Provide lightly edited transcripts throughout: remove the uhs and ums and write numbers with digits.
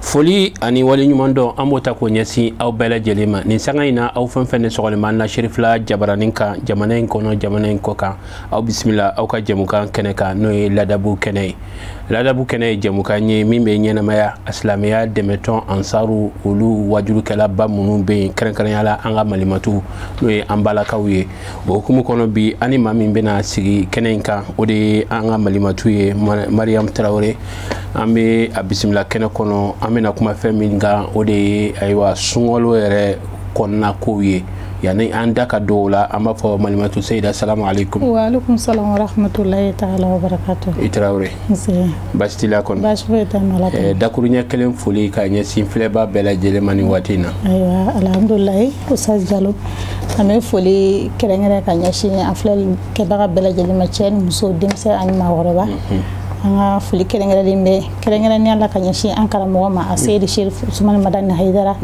Foli ani waleɲuman dɔn an b'o ta k'o ɲɛsin aw bɛɛ lajɛlen ma nin sanga in na. Aw fɛn fɛn ni sɔgɔlen b'an na Cherifla jabaranin kan, jamana in kɔnɔ, jamana in kɔ kan, aw bisimila aw ka jɛmukan kɛnɛ kan, n'o ye ladabu kɛnɛ ye. Ladabu kɛnɛ ye jɛmukan ye min bɛ ɲɛnamaya a silamɛya dɛmɛtɔn Ansaru, olu wajulukɛlaba minnu bɛ yen, kɛrɛnkɛrɛnya la an ka malimatu, n'o ye an balakaw ye. O hukumu kɔnɔ, bi an ni maa min bɛna sigi kɛnɛ in kan, o de ye an ka malimatu ye, Mariam Tarawele. An bɛ a bisimila kɛnɛ kɔnɔ. An bɛna kuma fɛn min kan, o de ye, ayiwa, sunkalo yɛrɛ kɔnɔna kow ye. Yanni an da ka don o la, an b'a fɔ malimatu Seyida, salamu aleykum. Wa aleykum salam wa rahmatulahi taala wa barakatu. I Tarawele. Nse. Baasi t'i la kɔni? Baasi foyi tɛ n na. Dakuruɲɛ kelen foli ka ɲɛsin filɛba bɛɛ lajɛlen ma nin waati in na. Ayiwa, alhamdulilayi, Ustaz Jalo, an bɛ foli kɛrɛnkɛrɛn ka ɲɛsin an filɛlikɛbaga bɛɛ lajɛlen ma, cɛ ni muso, denmisɛn ani maakɔrɔba. An ka foli kɛrɛnkɛrɛnlen bɛ kɛrɛnkɛrɛnnenya la ka ɲɛsin an karamɔgɔ ma, a Seyidi Sherif Usumani Madani Hayidara,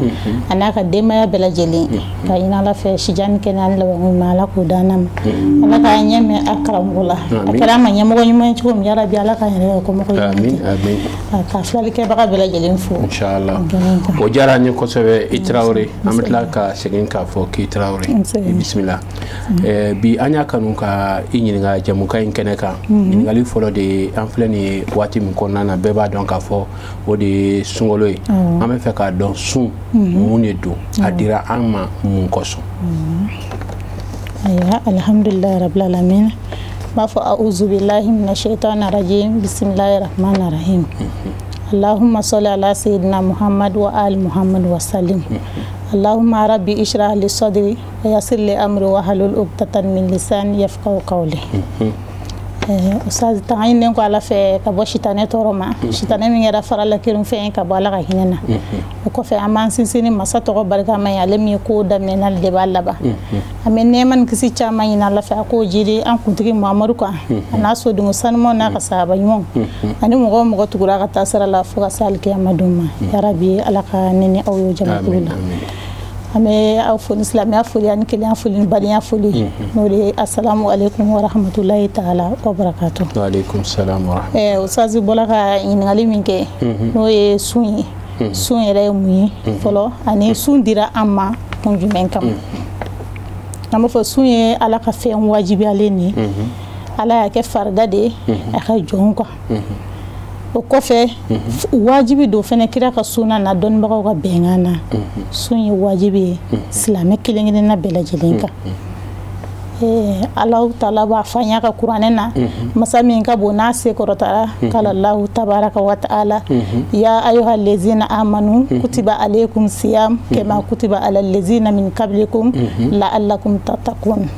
a n'a ka denbaya bɛɛ lajɛlen, ka ɲini Ala fɛ sijan ni kɛnɛya ni labanko ɲuman, Ala k'o d'an ma. Ala k'an ɲɛ mɛn a karamɔgɔ la. A kɛra an ma ɲɛmɔgɔ ɲuman ye cogo min, yarabi Ala k'an yɛrɛ kɛ kɔmɔgɔ ɲuman ye. Ka filɛlikɛbaga bɛɛ lajɛlen fo. Inshallah, o diyara an ye kosɛbɛ, i Tarawele. An bɛ tila ka segin k'a fɔ k'i Tarawele, i bisimila. Bi an y'a kanu ka i ɲininka jɛmukan in kɛnɛ kan. Ɲininkali fɔlɔ de ye, an filɛ nin ye waati min kɔnɔna na, bɛɛ b'a dɔn k'a fɔ o de ye sunkalo ye. An bɛ fɛ k'a dɔn, sun mun de don, a dira an ma mun kosɔn? Ayiwa, alhamdulilayi rabil alamin. N b'a fɔ auzu billahi mina shaitani rajim, bisimilahi rahmani rahim, allahumma salli ala sayyidina Muhammad wa ali Muhammad wa sallim, allahumma rabbi ishrah li sadri wa yassir li amri wa halul uqdatan min lisani yafqahu qawli. Ustaz, tanga ɲininen ko Ala fɛ ka bɔ sitanɛ tɔɔrɔ ma, sitanɛ min kɛra farala fɛn ka bɔ Ala ka hinɛ na. O kɔfɛ, an b'an sinsin ni masa tɔgɔ barikama ye, ale min ye ko daminɛ n'ale de b'a laban. An bɛ nɛɛma ni kisi caman ɲini Ala fɛ, a k'o jiri an kuntigi Muhamadu kan, a n'a sodenw sanumanw, n'a ka sahaba ɲumanw, ani mɔgɔ o mɔgɔ tugura ka taa sira la fo ka se alikiyama don ma. Yarabi, Ala ka ne ni aw ye jamakulu la. An bɛ aw fo ni silamɛya foli ani kelenya foli ni badenya foli, n'o de ye asalamu aleykum wa rahmatulahi taala wa barakatu. Wa aleykum salam wa rahmatulah. Ustaz bɔra ka ɲininkali min kɛ, n'o ye sun ye, sun yɛrɛ ye mun ye fɔlɔ, ani sun dira an ma kun jumɛn kama? An b'a fɔ sun ye Ala ka fɛn wajibiyalen de ye. Ala y'a kɛ farida de ye a ka jɔnw kan. O kɔfɛ, wajibi don fɛnɛ kira ka sunna na, dɔnnibagaw ka bɛnkan na, sun ye wajibi ye silamɛ kelen kelenna bɛɛ lajɛlen kan. Alahu taala b'a fɔ an y'a ka kuranɛ na, masa min ka bon n'a se kɔrɔtara, kala Allahu tabaraka wa ta'ala, ya ayuha lezina amanu kutiba alaykum siyam kama kutiba ala lezina min qablikum la'allakum tattaqun.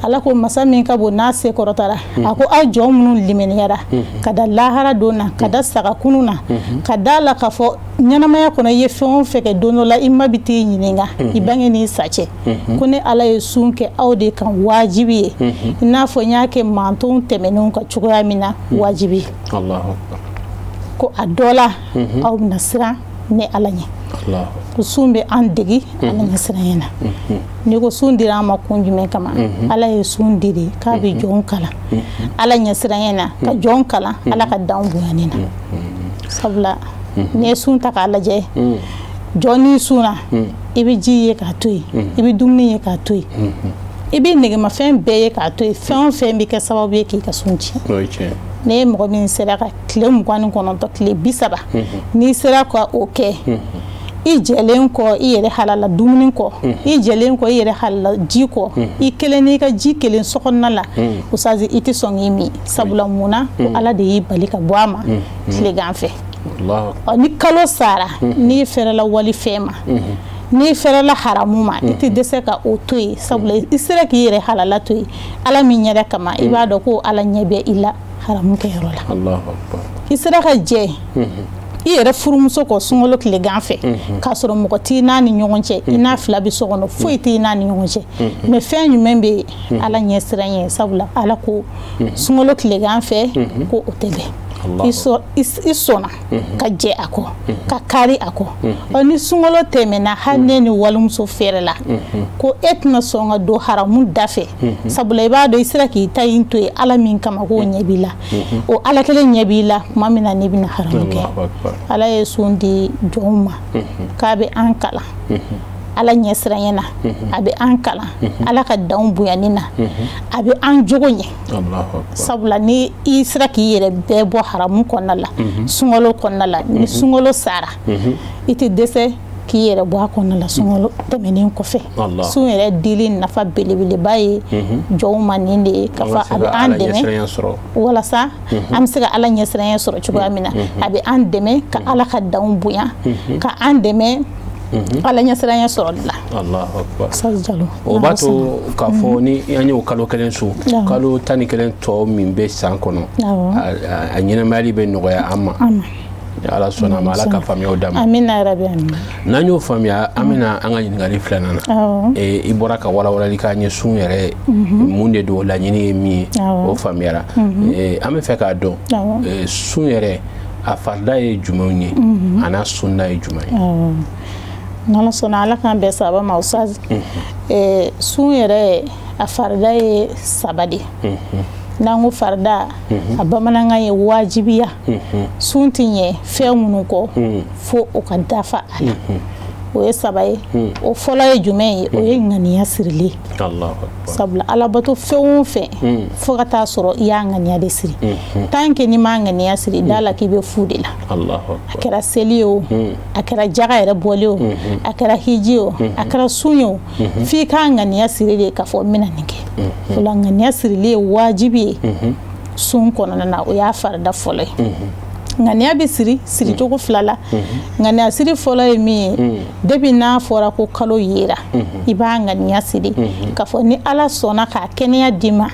Ala ko, masa min ka bon n'a se kɔrɔtara, a ko aw jɔn minnu limaniyara ka da lahara don na, ka da saga kunu na, ka da la k'a fɔ ɲɛnamaya kɔnɔ i ye fɛn o fɛn kɛ, don dɔ la i ma bi t'i ɲininka i bange n'i sa cɛ, ko ne Ala ye sun kɛ aw de kan wajibi ye, i n'a fɔ n y'a kɛ mantonw tɛmɛnenw ka cogoya min na wajibi, ko a dɔ la aw bɛna siran ne Ala ɲɛ. Ko sun bɛ an degi Ala ɲɛ siran na. N'i ko sun dira an ma kun jumɛn kama, Ala ye sun di de k'a bɛ jɔn kalan Ala ɲɛ siran na, ka jɔn kalan Ala ka danw bonyani na. Sabula n'i ye sun ta k'a lajɛ, jɔn n'i sunna, i bɛ ji ye k'a to yen, i bɛ dumuni ye k'a to yen, i bɛ negemafɛn bɛɛ ye k'a to yen, fɛn o fɛn bɛ kɛ sababu ye k'i ka sun tiɲɛ. Ne ye mɔgɔ min sera ka tile 29, tile 30, n'i sera ka o kɛ i jɛlen kɔ i yɛrɛ halala dumuni kɔ, i jɛlen kɔ i yɛrɛ halala ji kɔ, i kelen n'i ka ji kelen sokɔnɔna la, Ustaz, i tɛ sɔn k'i min. Sabula mun na? Ko Ala de y'i bali ka bɔ a ma tilegan fɛ. Ɔ, ni kalo sara, n'i fɛrɛla wali fɛn ma, n'i fɛrɛla haramu ma, i tɛ dɛsɛ ka o to yen, sabula i sera k'i yɛrɛ halala to yen Ala min yɛrɛ kama. I b'a dɔn ko Ala ɲɛ bɛ i la haramu kɛyɔrɔ la. I sera ka jɛ i yɛrɛ furumuso kɔ sunkalo tilegan fɛ, k'a sɔrɔ mɔgɔ t'i n'a ni ɲɔgɔn cɛ, i n'a fila bɛ so kɔnɔ, foyi t'i n'a ni ɲɔgɔn cɛ, mɛ fɛn jumɛn bɛ yen? Ala ɲɛ siran ye. Sabula Ala ko sunkalo tilegan fɛ ko o tɛ bɛn. I sɔnna ka jɛ a kɔ, ka kari a kɔ. Ɔ ni sunkalo tɛmɛna, hali ne ni walimuso feerela ko e tɛna sɔn ka don haramu da fɛ, sabula i b'a dɔn i sera k'i ta in to yen Ala min kama, k'o ɲɛ b'i la, o Ala kelen ɲɛ b'i la tuma min na n'i bɛna haramu kɛ. Ala ye sun di jɔnw ma k'a bɛ an kalan Ala ɲɛsiranɲɛ na, a bɛ an kalan Ala ka danw bonyani na, a bɛ an jogo ɲɛ. Sabula ni i sera k'i yɛrɛ bɛɛ bɔ haramu kɔnɔna la, sunkalo kɔnɔna la, ni sunkalo sara, i tɛ dɛsɛ k'i yɛrɛ bɔ a kɔnɔna la sunkalo tɛmɛnen kɔfɛ. Sun yɛrɛ dili nafa belebeleba ye jɔnw ma nin de ye, k'a fɔ a bɛ an dɛmɛ walasa an bɛ se ka Ala ɲɛsiranɲɛ sɔrɔ cogoya min na. A bɛ an dɛmɛ ka Ala ka danw bonya, ka an dɛmɛ Ala ɲɛsiranɲɛ sɔrɔli la. Allahu akbar. O b'a to k'a fɔ ni an y'o kalo kelen sun, kalo 11 tɔ min bɛ san kɔnɔ, a ɲɛnamayali bɛ nɔgɔya an ma. Ala sɔnna a ma, Ala ka faamuyaw d'an ma. Amina yarabi, amina. N'an y'o faamuya, an bɛna an ka ɲininkali filanan na. I bɔra ka walawalali k'an ye sun yɛrɛ mun de don, laɲini ye min ye, o faamuyara. An bɛ fɛ k'a dɔn sun yɛrɛ a farida ye jumɛnw ye, a n'a sunna ye jumɛn ye? N'Ala sɔnna, Ala k'an bɛn saba ma. Ustaz, sun yɛrɛ a farida ye 3 de. N'an ko farida, a bamanankan ye wajibiya. Sun tɛ ɲɛ fɛn minnu kɔ fo o ka dafa a la, o ye 3 ye. O fɔlɔ ye jumɛn ye? O ye ŋaniya sirili. Sabula alabato fɛn o fɛn, fo ka taa sɔrɔ i y'a ŋaniya de siri. Tant que n'i m'a ŋaniya siri, da la k'i bɛ fu de la. A kɛra seli ye o, a kɛra jaga yɛrɛ bɔli o, a kɛra hiji o, a kɛra sun ye o, f'i k'a ŋaniya siri de k'a fɔ n bɛna nin kɛ. O la ŋaniya sirili ye wajibi ye sun kɔnɔna na, o y'a farida fɔlɔ ye. Ŋaniya bɛ siri siricogo 2 la. Ŋaniya siri fɔlɔ ye min ye, depuis n'a fɔra ko kalo yera, i b'a ŋaniya siri k'a fɔ ni Ala sɔnna k'a kɛnɛya d'i ma,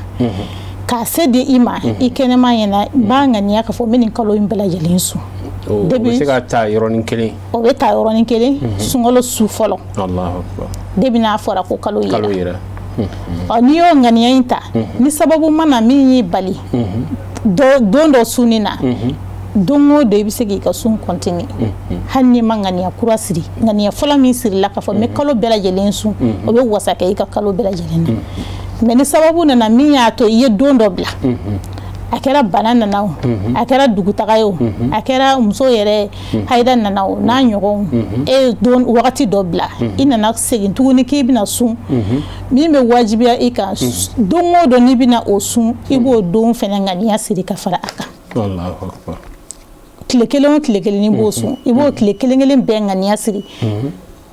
k'a se di i ma, i kɛnɛma ɲɛna, n b'a ŋaniya k'a fɔ n bɛ nin kalo in bɛɛ lajɛlen sun. O bɛ se ka ta yɔrɔnin kelen. O bɛ ta yɔrɔnin kelen, sunkalo su fɔlɔ. Depuis n'a fɔra ko kalo yera. Ɔ n'i y'o ŋaniya in ta, ni sababu mana min y'i bali don dɔ sunni na, don o don i bɛ se k'i ka sun continuer. Hali n'i ma ŋaniya kura siri, ŋaniya fɔlɔ min sirila k'a fɔ n bɛ kalo bɛɛ lajɛlen sun, o bɛ wasa kɛ i ka kalo bɛɛ lajɛlen na. Mais ni sababu nana min y'a to i ye don dɔ bila, a kɛra bana nana o, a kɛra dugutaga ye o, a kɛra muso yɛrɛ hayida nana o, n'a ɲɔgɔnw, e ye don wagati dɔ bila, i nana segin tuguni k'i bɛna sun, min bɛ wajibiya i kan, don o don n'i bɛna o sun, i b'o don fɛnɛ ŋaniya siri ka fara a kan. Allahu akbar. Tile kelen o tile kelen n'i b'o sun, i b'o tile kelen kelen bɛɛ ŋaniya siri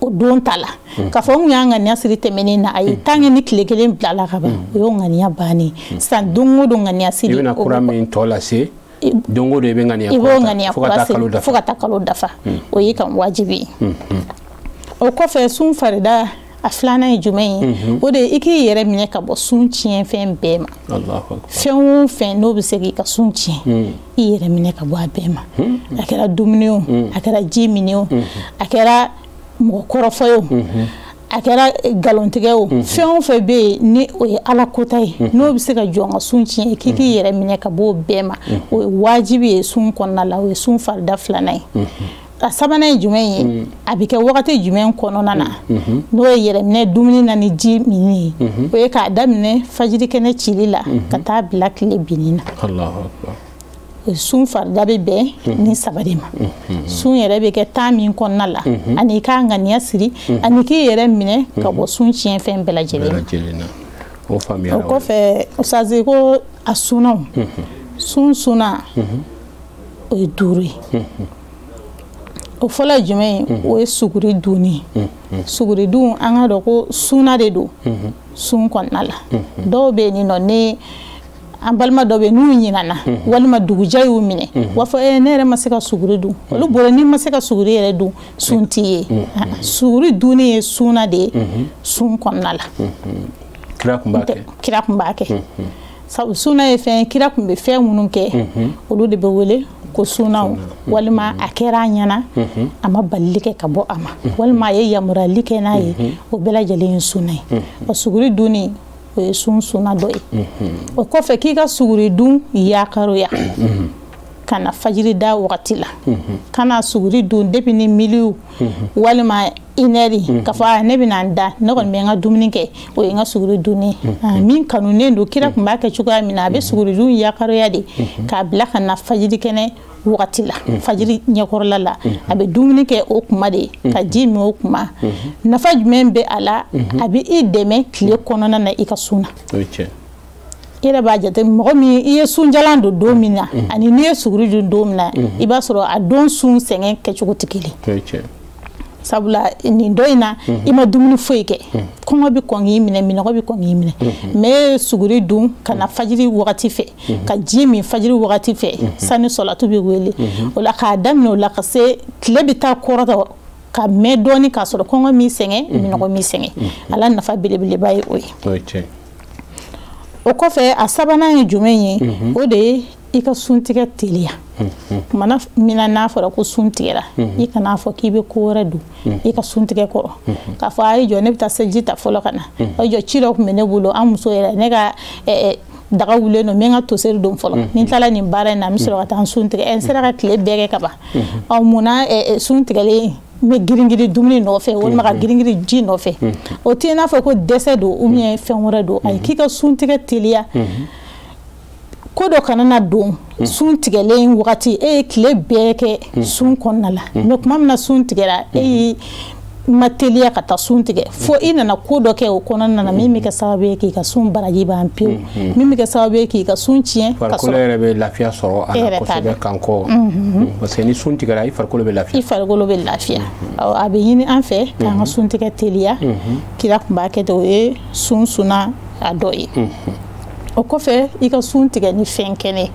o don ta la. K'a fɔ n kun y'a ŋaniya siri tɛmɛnen na, ayi, tant que ni tile kelen bilala ka ban, o y'o ŋaniya bannen. Sisan don o don ŋaniya siri, i bɛna kura min tɔ lase, don o don i bɛ ŋaniya kura ta fo ka taa kalo dafa, o y'i kan wajibi ye. O kɔfɛ, sun farida a filanan ye jumɛn ye? O de ye i k'i yɛrɛ minɛ ka bɔ sun tiɲɛ fɛn bɛɛ ma. Fɛn o fɛn n'o bɛ se k'i ka sun tiɲɛ, i yɛrɛ minɛ ka bɔ a bɛɛ ma. A kɛra dumuni o, a kɛra ji min o, a kɛra mɔgɔ kɔrɔfɔ ye o, a kɛra nkalontigɛ o, fɛn o fɛn bɛ yen ni o ye Ala kota ye, n'o bɛ se ka jɔn ka sun tiɲɛ, k'i k'i yɛrɛ minɛ ka bɔ o bɛɛ ma, o ye wajibi ye sun kɔnɔna la, o ye sun farida filanan ye. A sabanan ye jumɛn ye? A bɛ kɛ wagati jumɛn kɔnɔna na? N'o ye yɛrɛminɛ dumuni na ni ji minni ye, o ye k'a daminɛ fajiri kɛnɛ cili la ka taa bila tile binni na. Sun farida bɛ bɛn ni 3 de ma. Sun yɛrɛ bɛ kɛ temps min kɔnɔna la, ani i k'a ŋaniya siri, ani k'i yɛrɛ minɛ ka bɔ sun tiɲɛ fɛn bɛɛ lajɛlen ma. O faamuyara. O kɔfɛ, Ustazi, ko a sunnaw, sun sunna o ye 5 ye. O fɔlɔ ye jumɛn ye? O ye suguri dunni. Suguri dun, an ka dɔn ko sunna de don sun kɔnɔna la. Dɔw bɛ yen nɔ, ni an balima dɔ bɛ yen n'u ɲinana, walima dugujɛ y'u minɛ, u b'a fɔ ne yɛrɛ ma se ka suguri dun. Olu bolo n'i ma se ka suguri yɛrɛ dun, sun t'i ye. Suguri dunni ye sunna de ye sun kɔnɔna la. Kira kun b'a kɛ. Kira kun b'a kɛ. Sabu sunna ye fɛn ye, kira kun bɛ fɛn minnu kɛ, olu de bɛ wele ko sunnaw, walima a kɛra a ɲɛna, a ma balili kɛ ka bɔ a ma, walima a ye yamaruyali kɛ n'a ye, o bɛɛ lajɛlen ye sunna ye. O suguri dunni, o ye sun sunna dɔ ye. O kɔfɛ, k'i ka suguri dun yakaroya. ka na fajiri da wagati la. Kana suguri dun depuis ni milieu walima inɛri k'a fɔ ne bɛna n da, ne kɔni bɛ n ka dumuni kɛ, o ye n ka suguri dunni. Min kanunen don, kira tun b'a kɛ cogoya min na, a bɛ suguri dun yakaroya de k'a bila ka na fajiri kɛnɛ wagati la, fajiri ɲɛkɔrɔla la, a bɛ dumuni kɛ o kuma de, ka ji min o kuma. Nafa jumɛn bɛ a la? A bɛ i dɛmɛ tile kɔnɔna na i ka sun na. I yɛrɛ b'a jate, mɔgɔ min i ye sunjalan don don min na ani n'i ye suguri dun don min na, i b'a sɔrɔ a don sun sɛgɛn kɛcogo tɛ kelen. Sabula nin dɔ in na, i ma dumuni foyi kɛ, kɔngɔ bɛ kɔn k'i minɛ, minɔgɔ bɛ kɔn k'i minɛ. Mais suguri dun ka na fajiri wagati fɛ, ka ji min fajiri wagati fɛ, sani sɔlatu bɛ wele o la, k'a daminɛ o la ka se tile bɛ taa kɔrɔta ka mɛn dɔɔni k'a sɔrɔ kɔngɔ m'i sɛgɛn, minɔgɔ m'i sɛgɛn. Ala nafa belebeleba ye o ye. O kɔfɛ, a sabanan ye jumɛn ye? O de ye i ka suntigɛ teliya. Kumana min na n'a fɔra ko sun tigɛra, i kan'a fɔ k'i bɛ ko wɛrɛ don i ka suntigɛ kɔrɔ, k'a fɔ a ye jɔ, ne bɛ taa seliji ta fɔlɔ ka na, a ye jɔ, ci dɔ tun bɛ ne bolo, an muso yɛrɛ, ne ka daga wulilen don, n bɛ n ka toseri don fɔlɔ, ni n tilala nin baara in na, n bɛ sɔrɔ ka taa n sun tigɛ. N sera ka tile bɛɛ kɛ ka ban. Ɔ munna sun tigɛlen n bɛ girin-girin dumuni nɔfɛ walima ka girin-girin ji nɔfɛ? O t'i n'a fɔ ko dɛsɛ don ou bien fɛn wɛrɛ don. Ayi, k'i ka sun tigɛ teliya, ko dɔ kana na don sun tigɛlen wagati. E ye tile bɛɛ kɛ sun kɔnɔna la, mais tuma min na sun tigɛra, e y'i ma teliya ka taa sun tigɛ, fo i nana ko dɔ kɛ o kɔnɔna na min bɛ kɛ sababu ye k'i ka sun baraji ban pewu, min bɛ kɛ sababu ye k'i ka sun tiɲɛ. Farikolo yɛrɛ bɛ lafiya sɔrɔ a la kosɛbɛ kan kɔ, parce que ni sun tigɛra, i farikolo bɛ lafiya. I farikolo bɛ lafiya. A bɛ ɲini an fɛ k'an ka sun tigɛ teliya. Kira tun b'a kɛ ten, o ye sun sunna a dɔ ye. O kɔfɛ, i ka sun tigɛ ni fɛn kɛnɛ.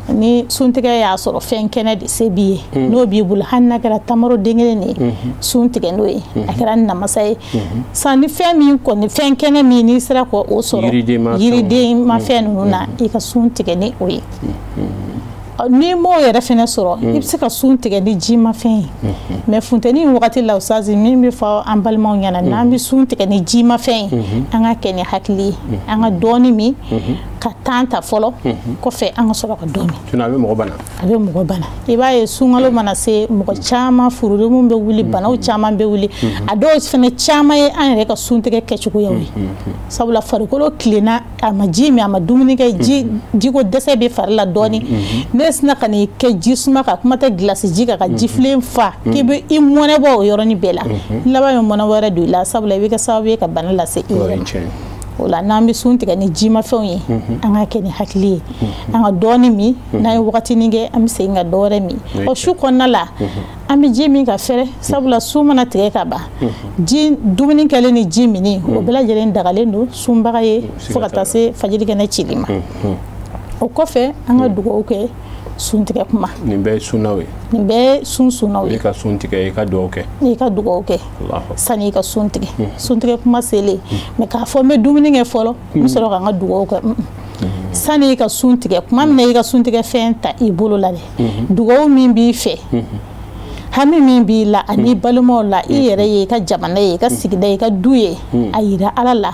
Ni suntigɛ y'a sɔrɔ fɛn kɛnɛ de se b'i ye, n'o b'i bolo, hali n'a kɛra tamaro den kelen de ye, sun tigɛ n'o ye, a kɛra namasa ye san, ni fɛn min kɔni, fɛn kɛnɛ min n'i sera k'o sɔrɔ yiriden ma fɛn ninnu na, i ka sun tigɛ ni o ye. N'i m'o yɛrɛ fɛnɛ sɔrɔ, i bɛ se ka sun tigɛ ni jimafɛn ye. Mais funteni wagati la, Ustazi, min bɛ fɔ an balimaw ɲɛna, n'an bɛ sun tigɛ ni jimafɛn ye, an ka kɛ ni hakili ye, an ka dɔɔni min ka tan ta fɔlɔ, kɔfɛ an ka sɔrɔ ka dɔɔni. Sinon a bɛ mɔgɔ bana. A bɛ mɔgɔ bana. I b'a ye sunkalo mana se, mɔgɔ caman furudimiw bɛ wuli, banaw caman bɛ wuli. A dɔw fɛnɛ caman ye an yɛrɛ ka suntigɛ kɛcogoyaw ye. Sabula farikolo tilenna, a ma ji min, a ma dumuni kɛ, jiko dɛsɛ bɛ fari la dɔɔni. Ne sina ka n'i kɛ ji suma kan, kuma tɛ gilasi ji kan, ka jifilen fa k'i bɛ i mɔnɛ bɔ o yɔrɔnin bɛɛ la, laban bɛ mɔnɛ wɛrɛ don i la, sabula i bɛ kɛ sababu ye ka bana lase i yɛrɛ ma. O la, n'an bɛ sun tigɛ ni jimafɛnw ye, an ka kɛ ni hakili ye, an ka dɔɔni min, n'an ye wagatinin kɛ, an bɛ segin ka dɔ wɛrɛ min. Ɔ su kɔnɔna la, an bɛ ji min ka fɛrɛ, sabula sun mana tigɛ ka ban, ji dumuni kɛlen ni ji minni, o bɛɛ lajɛlen dagalen don sunbaga ye fo ka taa se fajiri kɛnɛ cili ma. O kɔfɛ, an ka dugawu kɛ suntigɛ kuma. Nin bɛɛ ye sunnaw ye. Nin bɛɛ ye sun sunnaw ye. I ka sun tigɛ, i ka dugawu kɛ. I ka dugawu kɛ sani i ka sun tigɛ. Suntigɛ kuma selen, mais k'a fɔ n bɛ dumuni kɛ fɔlɔ, n bɛ sɔrɔ ka n ka dugawu kɛ. Sani i ka sun tigɛ, kuma min na i ka suntigɛ fɛn ta i bolo la dɛ, dugawu min b'i fɛ, hami min b'i la ani balimaw la, i yɛrɛ ye, i ka jamana ye, i ka sigida ye, i ka du ye, a yira Ala la,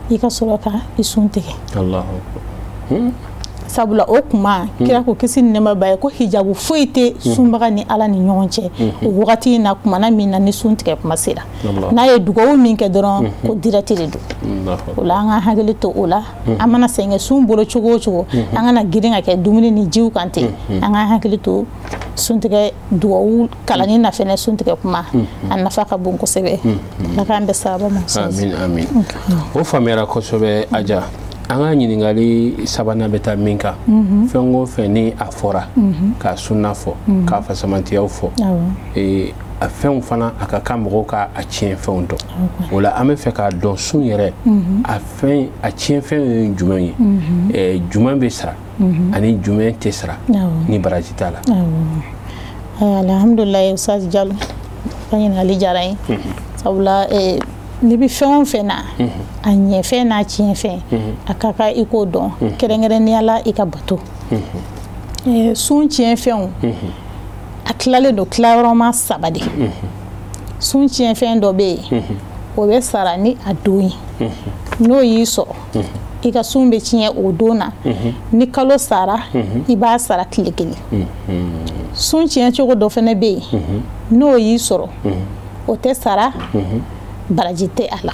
i ka sɔrɔ ka i sun tigɛ. Sabula o kuma, kira ko kisi ni nɛɛma b'a ye, ko hijabu foyi tɛ sunbaga ni Ala ni ɲɔgɔn cɛ o wagati in na, kumana min na ni sun tigɛ kuma sera, n'a ye dugawu min kɛ dɔrɔn, ko direct de don. O la, an ka hakili to o la. An mana sɛgɛn sun bolo cogo o cogo, an kana girin ka kɛ dumuni ni jiw kan ten. An ka hakili to suntigɛ dugawu kalanni na fɛnɛ. Suntigɛ kuma a nafa ka bon kosɛbɛ. Ala k'an bɛn sababa ma. Amin, amin. O faamuyara kosɛbɛ, Aja. An ka ɲininkali sabanan bɛ taa min kan, fɛn o fɛn ni a fɔra k'a sunna fɔ, k'a fasamantiyaw fɔ, a fɛnw fana a ka kan mɔgɔw ka a tiɲɛ fɛnw dɔn. O la, an bɛ fɛ k'a dɔn sun yɛrɛ, a fɛn a tiɲɛ fɛn ye jumɛn ye, jumɛn bɛ sara ani jumɛn tɛ sara ni baraji t'a la? Alhamdulilayi, Ustaz Jalo, ka ɲininkali diyara n ye, sabula n'i bɛ fɛn o fɛn na, a ɲɛfɛn n'a tiɲɛfɛn, a ka kan i k'o dɔn, kɛrɛnkɛrɛnnenya la i ka bato. Sun tiɲɛfɛnw, a tilalen don tilayɔrɔma saba de. Sun tiɲɛfɛn dɔ bɛ yen, o bɛ sara ni a don ye. N'o y'i sɔrɔ, I ka sun bɛ tiɲɛ o don na. Ni kalo sara, i b'a sara tile kelen. Sun tiɲɛ cogo dɔ fana bɛ yen, n'o y'i sɔrɔ, o tɛ sara, baraji tɛ a la.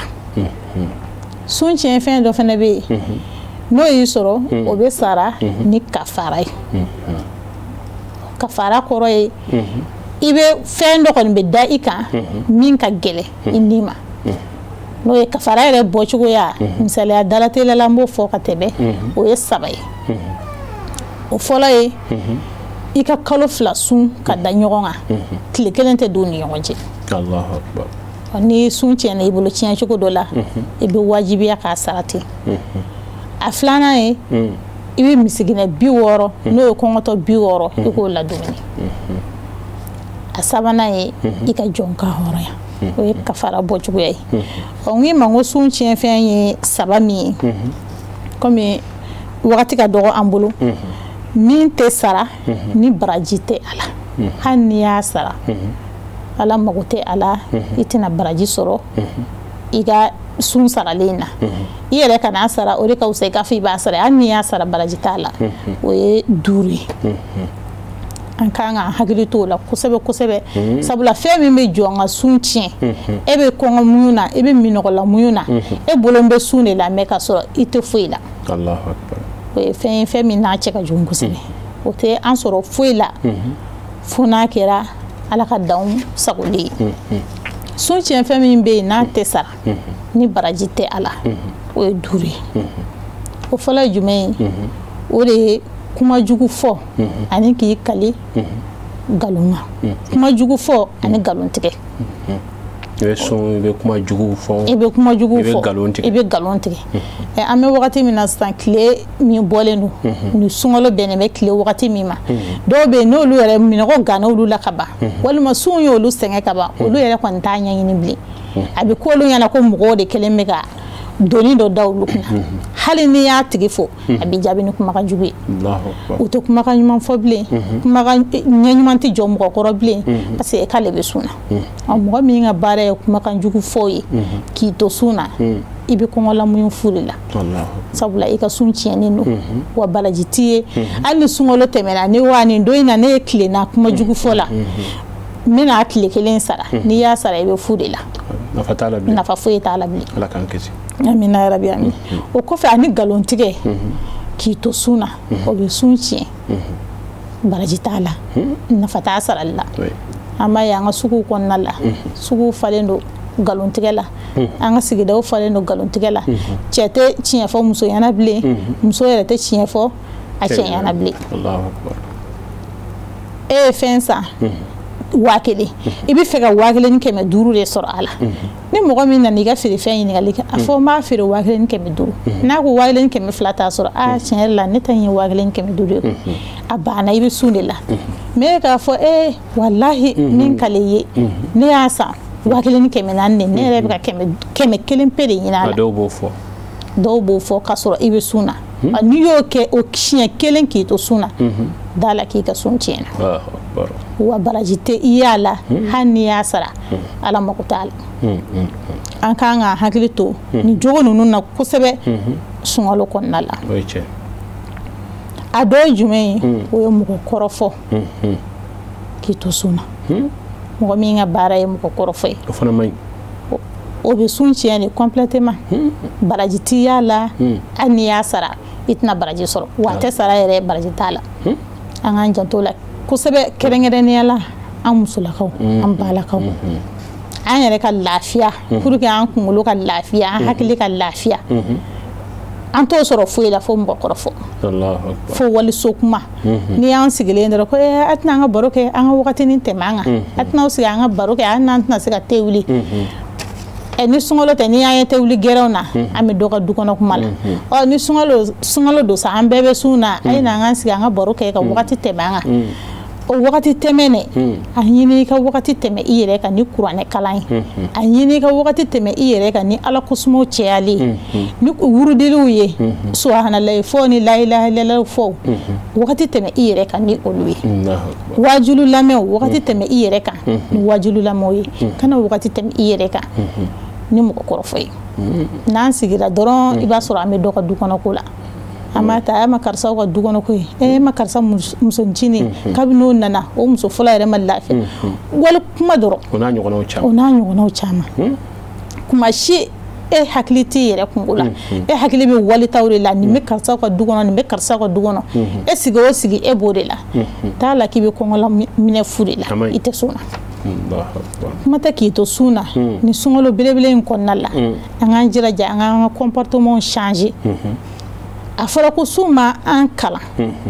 Sun tiɲɛ fɛn dɔ fana bɛ yen, n'o y'i sɔrɔ, o bɛ sara ni kafara ye. Kafara kɔrɔ ye, i bɛ fɛn dɔ kɔni bɛ da i kan min ka gɛlɛn i ni ma. N'o ye kafara yɛrɛ bɔcogoya, misaliya dalateliya la n b'o fɔ ka tɛmɛ, o ye 3 ye. O fɔlɔ ye, i ka kalo 2 sun ka da ɲɔgɔn kan, tile kelen tɛ don ni ɲɔgɔn cɛ. Allahu akbar. Ni sun tiɲɛna i bolo tiɲɛ cogo dɔ la, i bɛ wajibiya k'a sara ten. A filanan ye, i bɛ misiginɛ 60, n'o ye kɔngɔtɔ 60, i k'o ladumuni. A sabanan ye, i ka jɔn ka hɔrɔnya. O ye kafara bɔcogoya ye. Ɔ n k'i ma n ko sun tiɲɛfɛn ye 3 min ye, komi wagati ka dɔgɔ an bolo, min tɛ sara ni baraji tɛ a la. Hali n'i y'a sara, Ala mago tɛ a la, i tɛna baraji sɔrɔ i ka sun saralen na. I yɛrɛ kan'a sara, o de ka fisa i k'a fɔ i b'a sara. Hali n'i y'a sara, baraji t'a la. O ye 5 ye. An kan ka hakili to o la kosɛbɛ kosɛbɛ. Sabula fɛn min bɛ jɔ an ka sun tiɲɛ, e bɛ kɔngɔ muɲu na, e bɛ minɔgɔla muɲu na, e bolo bɛ sun de la, mɛ k'a sɔrɔ i tɛ foyi la. Allahu akbar. O ye fɛn ye, fɛn min n'a cɛ ka jugu kosɛbɛ. O tɛ an sɔrɔ foyi la fo n'a kɛra Ala ka danw sagolen ye. Sun tiɲɛ fɛn min bɛ yen n'a tɛ sara ni baraji tɛ a la, o ye 5 ye. O fɔlɔ ye jumɛn ye? O de ye kuma jugu fɔ ani k'i kali nkalon kan. Kuma jugu fɔ ani nkalon tigɛ. I bɛ sun, i bɛ kuma jugu fɔ. I bɛ kuma jugu fɔ. I bɛ nkalon tigɛ. I bɛ nkalon tigɛ. An bɛ wagati min na sisan, tile min bɔlen don, ni sunkalo bɛnnen bɛ tile wagati min ma, dɔw bɛ yen n'olu yɛrɛ minɔgɔ ganna olu la ka ban, walima sun y'olu sɛgɛn ka ban, olu yɛrɛ kɔni t'a ɲɛɲini bilen. A bɛ k'olu ɲɛna ko mɔgɔw de kɛlen bɛ ka doni dɔ da olu kunna. Hali n'i y'a tigi fo, a bɛ jaabi ni kumakan jugu ye. U tɛ kumakan ɲuman fɔ bilen, kumakan ɲɛ ɲuman tɛ jɔ mɔgɔ kɔrɔ bilen, parce que k'ale bɛ sun na. Mɔgɔ min ka baara ye kumakan jugu fɔ ye k'i to sun na, i bɛ kɔngɔlamuɲu fu de la. Sabula i ka sun tiɲɛnen don, wa baraji t'i ye. Hali ni sunkalo tɛmɛna, ni wa nin don in na ne ye tilenna kuma jugu fɔ la, n bɛna tile kelen sara. N'i y'a sara, i bɛ fu de la. Nafa t'a la bilen. Nafa foyi t'a la bilen. Ala k'an kisi. Amina yarabi, amin. O kɔfɛ, ani nkalon tigɛ k'i to sun na, o bɛ sun tiɲɛ. Baraji t'a la, nafa t'a sarali la. An b'a ye an ka suguw kɔnɔna la, suguw falen don nkalon tigɛ la, an ka sigidaw falen don nkalon tigɛ la. Cɛ tɛ tiɲɛ fɔ muso ɲɛna bilen, muso yɛrɛ tɛ tiɲɛ fɔ a cɛ ɲɛna bilen. E ye fɛn san 1000, i bɛ fɛ ka 1500 de sɔrɔ a la. Ni mɔgɔ min nana i ka feerefɛn ɲininkali kɛ, a fɔ n b'a feere 1500. N'a ko 1200 t'a sɔrɔ, a tiɲɛ yɛrɛ la ne ta in ye 1500 ye. A banna, i bɛ sun de la. Mɛ k'a fɔ ee walahi min kale ye, ne y'a san 1400 de, ne yɛrɛ bɛ ka 100 pe de ɲini a la. Dɔw b'o fɔ. Dɔw b'o fɔ k'a sɔrɔ i bɛ sun na. N'i y'o kɛ o siɲɛ kelen k'i to sun na, da la k'i ka sun tiɲɛna. Wa baraji tɛ i y'a la, hali n'i y'a sara, Ala mago t'a la. An kan ka hakili to nin jogo ninnu na kosɛbɛ sunkalo kɔnɔna la. A dɔ ye jumɛn ye? O ye mɔgɔ kɔrɔfɔ k'i to sun na. Mɔgɔ min ka baara ye mɔgɔ kɔrɔfɔ ye, o fana man ɲi. O bɛ sun tiɲɛ de complètement. Baraji t'i y'a la, hali n'i y'a sara, i tɛna baraji sɔrɔ. Wa a tɛ sara yɛrɛ, baraji t'a la. An k'an janto o la kosɛbɛ, kɛrɛnkɛrɛnnenya la an musolakaw, an balakaw. An yɛrɛ ka lafiya, pour que an kunkolo ka lafiya, an hakili ka lafiya, an t'o sɔrɔ foyi la fo mɔgɔ kɔrɔfɔ, fo waliso kuma. N'i y'an sigilen dɔrɔn ko a tɛna an ka baro kɛ, an ka wagatinin tɛmɛ an kan, a tɛna aw sigi an ka baro kɛ, hali n'an tɛna se ka te wuli. Ni sunkalo tɛ, n'i y'an ye te wuli gɛrɛnw na, an bɛ dɔ ka du kɔnɔ kuma la. Ɔ ni sunkalo don sa, an bɛɛ bɛ sun na, a ye na an k'an sigi an ka baro kɛ ka wagati tɛmɛ an kan. O wagati tɛmɛ dɛ, a ɲini i ka wagati tɛmɛ i yɛrɛ kan ni kuranɛ kalan ye, a ɲini i ka wagati tɛmɛ i yɛrɛ kan ni Ala kosumaw cɛyalen ye, ni wurudiliw ye, subahanalayi fɔ ni layilaha fɔ, wagati tɛmɛ i yɛrɛ kan ni olu ye. Waajulu lamɛnw, wagati tɛmɛ i yɛrɛ kan ni waajulu lamɛnw ye. Kana wagati tɛmɛ i yɛrɛ kan ni mɔgɔ kɔrɔfɔ ye. N'an sigira dɔrɔn, i b'a sɔrɔ an bɛ dɔ ka du kɔnɔ ko la. An b'a ta, a ma karisaw ka du kɔnɔ ko ye, e ma karisa muso ncinin, kabini n'o nana, o muso fɔlɔ yɛrɛ ma lafiya. Wali kuma dɔrɔn. O n'a ɲɔgɔnnaw caman. O n'a ɲɔgɔnnaw caman. Kuma si e hakili t'i yɛrɛ kungo la, e hakili bɛ walitaw de la. Nin bɛ karisa ka du kɔnɔ, nin bɛ karisa ka du kɔnɔ. E sigi o sigi, e b'o de la. T'a la k'i bɛ kɔngɔla minɛ fu de la, i tɛ sun na. Kuma tɛ k'i to sun na ni sunkalo belebele in kɔnɔna la. An k'an jilaja an k'an ka comportement changer. A fɔra ko sun ma an kalan,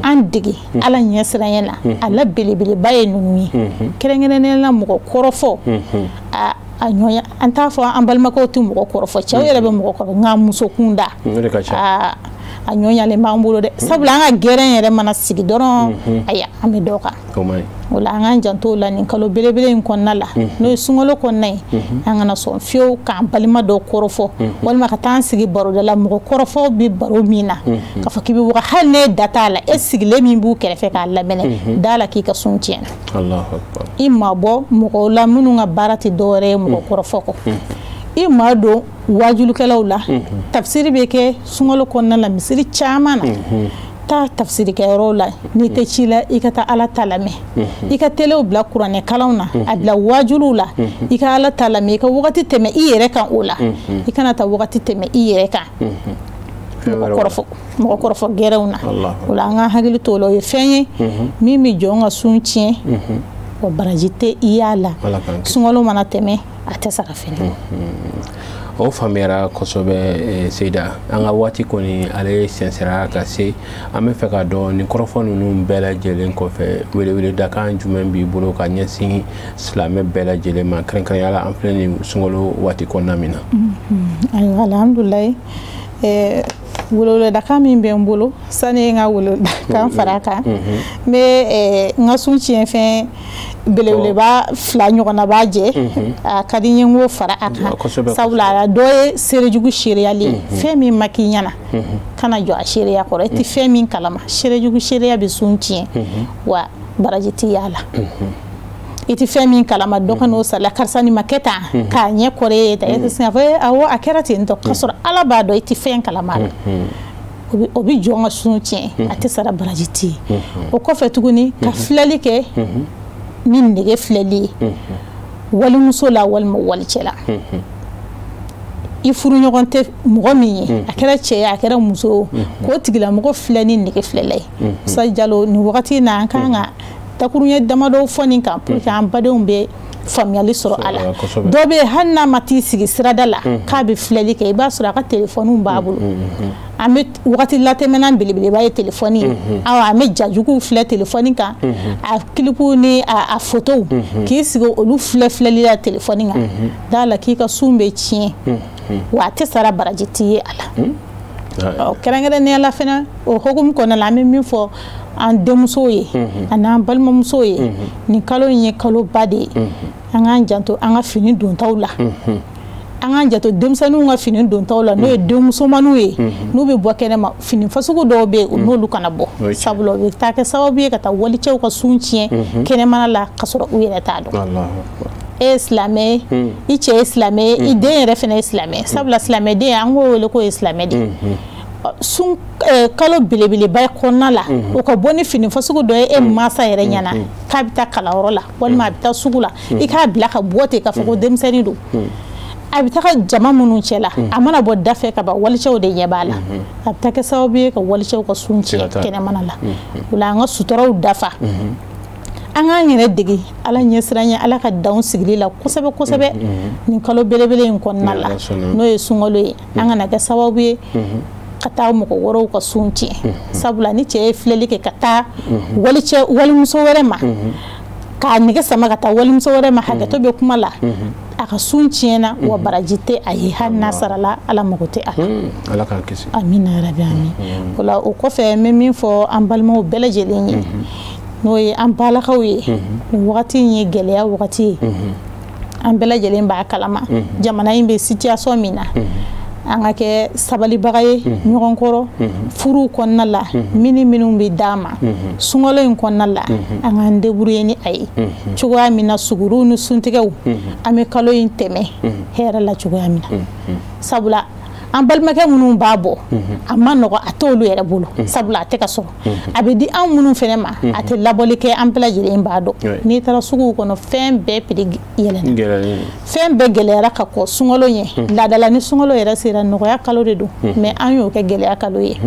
an dege Ala ɲɛsiranya la. A la belebeleba ye ninnu ye, kɛrɛnkɛrɛnnenya la mɔgɔ kɔrɔfɔ. A ɲɔgɔn, an t'a fɔ an balimakɛw tɛ mɔgɔ kɔrɔfɔ, cɛw yɛrɛ bɛ mɔgɔ kɔrɔfɔ, nka muso kunda, a ɲɔɲalen b'an bolo dɛ. Sabula an ka gɛrɛn yɛrɛ mana sigi dɔrɔn, ayiwa, an bɛ dɔ kan o la. An k'an janto o la nin kalo belebele in kɔnɔna la, n'o ye sunkalo kɔnɔna ye. An kana sɔn fiyewu k'an balima dɔw kɔrɔfɔ, walima ka taa an sigi baroda la, mɔgɔ kɔrɔfɔ bɛ baro min na, k'a fɔ k'i bɛ waga. Hali n'e da t'a la, e sigilen min b'u kɛrɛfɛ k'a lamɛnɛ, da la k'i ka sun tiɲɛna. I ma bɔ mɔgɔw la minnu ka baara tɛ dɔwɛrɛ ye mɔgɔ kɔrɔfɔ kɔ. I ma don wajulikɛlaw la. Tafsiri bɛ kɛ sunkalo kɔnɔna la misiri caman na. Taa tafsirikɛyɔrɔw la, n'i tɛ ci la, i ka taa Ala ta lamɛn. I ka telew bila kuranɛ kalanw na, a bila wajuliw la, i ka Ala ta lamɛn. I ka wagati tɛmɛ i yɛrɛ kan o la. I kana taa wagati tɛmɛ i yɛrɛ kan mɔgɔ kɔrɔfɔ gɛrɛw na. O la, an ka hakili to o la. O ye fɛn ye min bɛ jɔn ka sun tiɲɛ, wa baraji tɛ i y'a la. Sunkalo mana tɛmɛ, a tɛ sara fɛnɛ. O faamuyara kosɛbɛ, Seyida. An ka waati kɔni, ale sɛnsɛra ka se. An bɛ fɛ ka dɔn, nin kɔrɔfɔ ninnu bɛɛ lajɛlen kɔfɛ, weleweledakan jumɛn b'i bolo ka ɲɛsin silamɛ bɛɛ lajɛlen ma, kɛrɛnkɛrɛnnenya la an filɛ nin sunkalo waati kɔnɔna min na? Ayiwa, alhamdulilayi. Weleweledakan min bɛ n bolo, sani n ka weleweledakan fara a kan, n bɛ n ka sun tiɲɛfɛn belebeleba fila ɲɔgɔnna b'a jɛ. A ka di n ye n k'o fara a kan, sabula a dɔ ye seerejugu seereyali ye. Fɛn min ma k'i ɲɛna, kana jɔ a seereya kɔrɔ, e tɛ fɛn min kalama. Seerejugu seereya bɛ sun tiɲɛ, wa baraji tɛ y'a la. I tɛ fɛn min kalama, dɔ ka n'o saliya, karisa nin ma kɛ tan, k'a ɲɛ kɔrɔ e ye tan, e tɛ sin k'a fɔ awɔ, a kɛra ten tɔ, k'a sɔrɔ Ala b'a dɔn i tɛ fɛn kalama la. O bɛ jɔn ka sun tiɲɛ, a tɛ sara, baraji tɛ yen. O kɔfɛ tuguni, ka filɛli kɛ ni nege filɛli ye walimuso la walima walicɛ la, i furuɲɔgɔn tɛ mɔgɔ min ye, a kɛra cɛ ye, a kɛra muso ye, k'o tigilamɔgɔ filɛ ni nege filɛla ye. Sa Jalo, nin wagati in na, an kan ka dakuruɲɛ damadɔ fɔ nin kan pour que an badenw bɛ faamuyali sɔrɔ a la. Dɔ bɛ yen, hali n'a ma t'i sigi sirada la k'a bɛ filɛli kɛ, i b'a sɔrɔ a ka telefɔniw b'a bolo. An bɛ wagati latɛmɛnan belebeleba ye telefɔni ye. Awa, an bɛ jajuguw filɛ telefɔni kan, a kilipuw ni a fotow, k'i sigi olu filɛ filɛli la telefɔni kan. Da la k'i ka sun bɛ tiɲɛ, wa a tɛ sara, baraji t'i ye a la. Kɛrɛnkɛrɛnnenya la fɛnɛ, o hukumu kɔnɔna la, an bɛ min fɔ an denmusow ye ani balimamusow ye, nin kalo in ye kaloba de ye. An k'an janto an ka fini dontaw la. An k'an janto denmisɛnninw ka fini dontaw la, n'o ye denmusomaninw ye, n'u bɛ bɔ kɛnɛma, fini fasugu dɔw bɛ yen, n'olu kana bɔ, sabula o bɛ taa kɛ sababu ye ka taa walicɛw ka sun tiɲɛ kɛnɛmana la, ka sɔrɔ u yɛrɛ t'a dɔn. E ye silamɛ ye, i cɛ ye silamɛ ye, i den yɛrɛ fana ye silamɛ, sabula silamɛden, an k'o wele k'o ye silamɛ de ye. Sun kalo belebeleba kɔnɔna la, o ka bɔ ni fini fasugu dɔ ye e mansa yɛrɛ ɲɛna k'a bɛ taa kalanyɔrɔ la walima a bɛ taa sugu la, i k'a bila ka bɔ ten k'a fɔ ko denmisɛnnin don. A bɛ taga jama minnu cɛ la, a mana bɔ da fɛ ka ban, walicɛw de ɲɛ b'a la. A bɛ taa kɛ sababu ye ka walicɛw ka sun tiɲɛ kɛnɛmana la. O la, an ka sutaraw dafa. An k'an yɛrɛ dege Ala ɲɛsiranɲɛ, Ala ka danw sigili la kosɛbɛ kosɛbɛ nin kalo belebele in kɔnɔna la, n'o ye sunkalo ye. An kana kɛ sababu ye ka taa mɔgɔ wɛrɛw ka sun tiɲɛ, sabula ni cɛ ye filɛli kɛ ka taa walicɛ walimuso wɛrɛ ma, k'a nege sama ka taa walimuso wɛrɛ ma, hakɛto bɛ kuma la, a ka sun tiɲɛna, wa baraji tɛ a ye. Hali n'a sarala, Ala mago tɛ a la. Ala k'an kisi. Amina yarabi, amin. O la, o kɔfɛ, n bɛ min fɔ an balimaw bɛɛ lajɛlen ye, n'o ye an balakaw ye, nin wagati in ye gɛlɛya wagati ye. An bɛɛ lajɛlen b'a kalama jamana in bɛ situation min na. An ka kɛ sabalibaga ye ɲɔgɔn kɔrɔ furuw kɔnɔna la, minnu bɛ d'an ma sunkalo in kɔnɔna la, an k'an débrouiller ni a ye cogoya min na, suguruw ni suntigɛw, an bɛ kalo in tɛmɛ hɛrɛ la cogoya min na. Sabula an balimakɛ minnu b'a bɔ, a ma nɔgɔ, a t'olu yɛrɛ bolo, sabula a tɛ ka sɔrɔ. A bɛ di an minnu fɛnɛ ma, a tɛ labɔli kɛ, an bɛɛ lajɛlen b'a dɔn. N'i taara suguw kɔnɔ, fɛn bɛɛ prix yɛlɛnna, fɛn bɛɛ gɛlɛyara ka kɔ sunkalo ɲɛ. Laadala ni sunkalo yɛrɛ sera, nɔgɔya kalo de don, mais an y'o kɛ gɛlɛya kalo ye.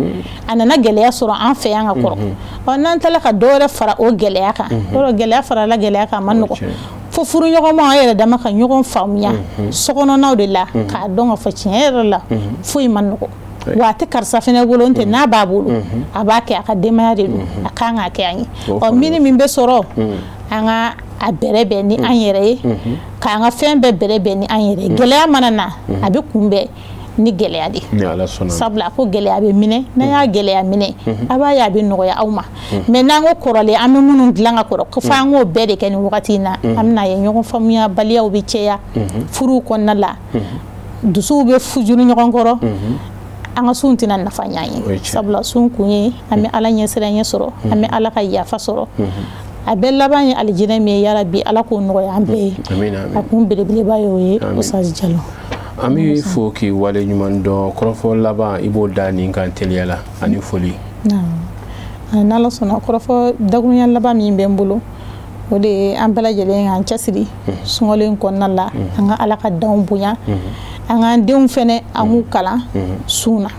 A nana gɛlɛya sɔrɔ an fɛ yan ka kɔrɔ. Ɔ, n'an taara ka dɔ wɛrɛ fara o gɛlɛya kan, yɔrɔ gɛlɛya farala gɛlɛya kan, a ma nɔgɔ. Fo furuɲɔgɔnmaw an yɛrɛ dama ka ɲɔgɔn faamuya sokɔnɔnaw de la, k'a dɔn k'a fɔ tiɲɛ yɛrɛ la foyi ma nɔgɔ. Wa a tɛ karisa fɛnɛ bolo, n tɛ n'a b'a bolo, a b'a kɛ, a ka denbaya de don, a kan k'a kɛ an ye. Ɔ, min bɛ sɔrɔ, an ka a bɛrɛ bɛn ni an yɛrɛ ye, k'an ka fɛn bɛɛ bɛrɛ bɛn ni an yɛrɛ ye. Gɛlɛya mana na, a bɛ kunbɛn ni gɛlɛya de. Sabula ko gɛlɛya bɛ minɛ, n'a y'a gɛlɛya minɛ, a b'a ye a bɛ nɔgɔya aw ma. Mais n'an ko kɔrɔlen, an bɛ minnu dilan ka kɔrɔ, ko f'an k'o bɛɛ de kɛ nin wagati in na, an bɛna ye ɲɔgɔn faamuya baliyaw bɛ caya furuw kɔnɔna la, dusuw bɛ fujuru ɲɔgɔn kɔrɔ, an ka sun tɛna nafa ɲɛ an ye. Sabula sun kun ye an bɛ Ala ɲɛsiranɲɛ sɔrɔ, an bɛ Ala ka yafa sɔrɔ. A bɛɛ laban ye alijinɛ min ye, yarabi Ala k'o nɔgɔya an bɛɛ ye. A kun belebeleba y'o ye, Ustaz Jalo. An bɛ fo k'i wale ɲuman dɔn. Kɔrɔfɔ laban, i b'o da nin kan teliya la, ani foli. N'Ala sɔnna, kɔrɔfɔ dakurunya laban min bɛ n bolo, o de ye an bɛɛ lajɛlen k'an cɛsiri sunkalo in kɔnɔna la, an ka Ala ka danw bonya, an k'an denw fɛnɛ an k'u kalan sun na.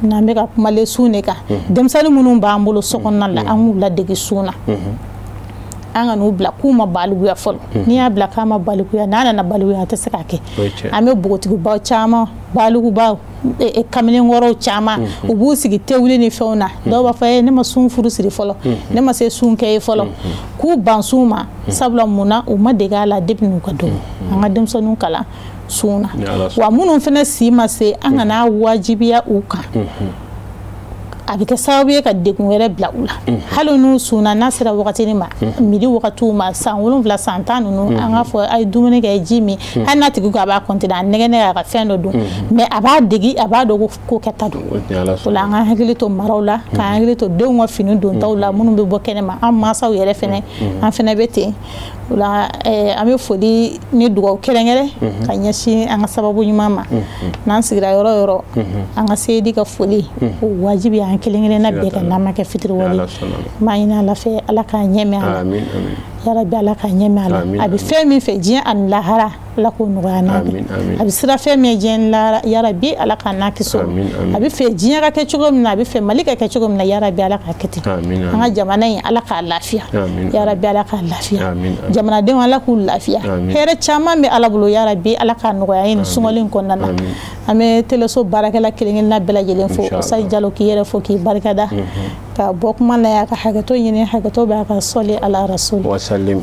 N'an bɛ ka kumalen sun de kan, denmisɛnnin minnu b'an bolo so kɔnɔna la, an k'u ladege sun na. An ka n'u bila k'u ma balikuya fɔlɔ. N'i y'a bila k'a ma balikuya, n'a nana balikuya, a tɛ se k'a kɛ. An bɛ npogotigibaw caman, balikubaw, kamalenkɔrɔw caman, u b'u sigi tewuli ni fɛnw na. Dɔw b'a fɔ ne ma sun furu siri fɔlɔ, ne ma se sun kɛ ye fɔlɔ, k'u ban sun ma. Sabula mun na, u ma dege a la depuis n'u ka dɔgɔ. An ka denmisɛnninw kalan sun na. Wa minnu fana si ma se, an kana wajibiya u kan. A bɛ kɛ sababu ye ka degun wɛrɛ bila u la. Hali n'u sunna, n'a sera wagatinin ma, midi wagatiw ma, san 7, san 10 ninnu, an k'a fɔ a ye dumuni kɛ, ji min. Hali n'a tigi ko a b'a continuer, a nɛgɛ nɛgɛ a ka fɛn dɔ dun, mais a b'a degi, a b'a dɔn ko kɛta don. O la, an ka hakili to maraw la, k'an hakili to denw ka fini dontaw la, minnu bɛ bɔ kɛnɛ ma. An mansaw yɛrɛ fɛnɛ, an fɛnɛ bɛ ten. O la, an bɛ foli ni dugawu kɛrɛnkɛrɛn ka ɲɛsin an ka sababu ɲuman ma. N'an sigira yɔrɔ o yɔrɔ, an ka seyidi ka foli o wajibi an kelen kelenna bɛɛ kan, n'an ma kɛ fitiriwale. N b'a ɲini Ala fɛ, Ala k'a ɲɛ mɛn a la, yarabi Ala k'a ɲɛ mɛn a la. A bɛ fɛn min fɛ diɲɛ ani lahara, Ala k'o nɔgɔya n'a bɛɛ. A bɛ sira fɛn min diɲɛ ni lahara, yarabi Ala k'a n'a kisi o. A bɛ fɛ diɲɛ ka kɛ cogo min na, a bɛ fɛ Mali ka kɛ cogo min na, yarabi Ala k'a kɛ ten. An ka jamana in, Ala k'a lafiya, yarabi Ala k'a lafiya. Jamanadenw, Ala k'u lafiya. Hɛrɛ caman bɛ Ala bolo, yarabi Ala k'a nɔgɔya an ye nin sunkalo in kɔnɔna na. An bɛ teleso baarakɛla kelen kelenna bɛɛ lajɛlen fo. Ustaz Jalo, k'i yɛrɛ fo, k'i barikada ka bɔ kuma na yan, ka hakɛto ɲini, hakɛto bɛ a ka sɔli ala rasul wasalim.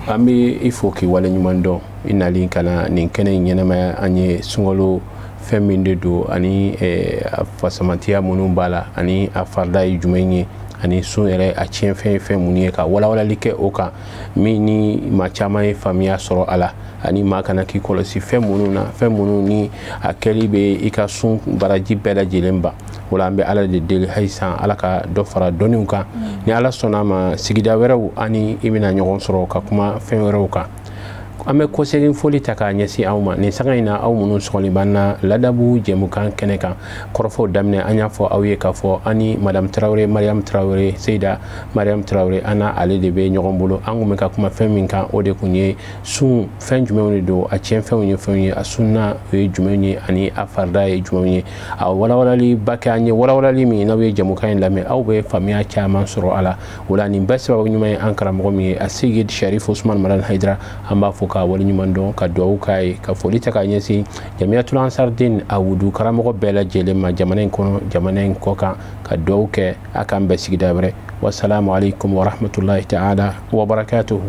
An bɛ i fo k'i wale ɲuman dɔn i nali ka na nin kɛnɛ in ɲɛnamaya an ye. Sunkalo fɛn min de don, ani a fasamantiya minnu b'a la, ani a farida ye jumɛn ye, ani sun yɛrɛ a tiɲɛfɛn ye fɛn mun ye, ka walawalali kɛ o kan, min ni maa caman ye faamuya sɔrɔ a la, ani maa kana k'i kɔlɔsi fɛn minnu na, fɛn minnu ni a kɛli bɛ i ka sun baraji bɛɛ lajɛlen ban. O la, an bɛ Ala de deli halisa, Ala ka dɔ fara dɔnniw kan. Ni Ala sɔnna a ma, sigida wɛrɛw ani i bɛna ɲɔgɔn sɔrɔ ka kuma fɛn wɛrɛw kan. An bɛ kɔsegin foli ta k'a ɲɛsin aw ma nin sanga in na, aw minnu sɔgɔlen b'an na ladabu jɛmukan kɛnɛ kan. Kɔrɔfɔw daminɛ, an y'a fɔ aw ye k'a fɔ an ni Madame Tarawele, Mariam Tarawele, Seyida Mariam Tarawele, an n'a ale de bɛ ɲɔgɔn bolo. An kun bɛ ka kuma fɛn min kan, o de kun ye sun fɛn jumɛnw de don, a tiɲɛfɛnw ye fɛnw ye, a sunna o ye jumɛn ye, ani a farida ye jumɛn ye. A walawalali ba kɛ an ye, walawalali min n'aw ye jɛmukan in lamɛn, aw bɛ faamuya caman sɔrɔ a la. O la, nin bɛɛ sababu ɲuman ye an karamɔgɔ min ye, a Seyid Sharif Usman Madani Hayidara, an b'a fɔ ka waleɲuman dɔn, ka dugawu k'a ye, ka foli ta k'a ɲɛsin Jamiyatul Ansardin a wudu karamɔgɔ bɛɛ lajɛlen ma, jamana in kɔnɔ, jamana in kɔ kan, ka dugawu kɛ a k'an bɛn sigida wɛrɛ. Wasalamu alaikum warahmatullahi ta'ala wabarakatuhu.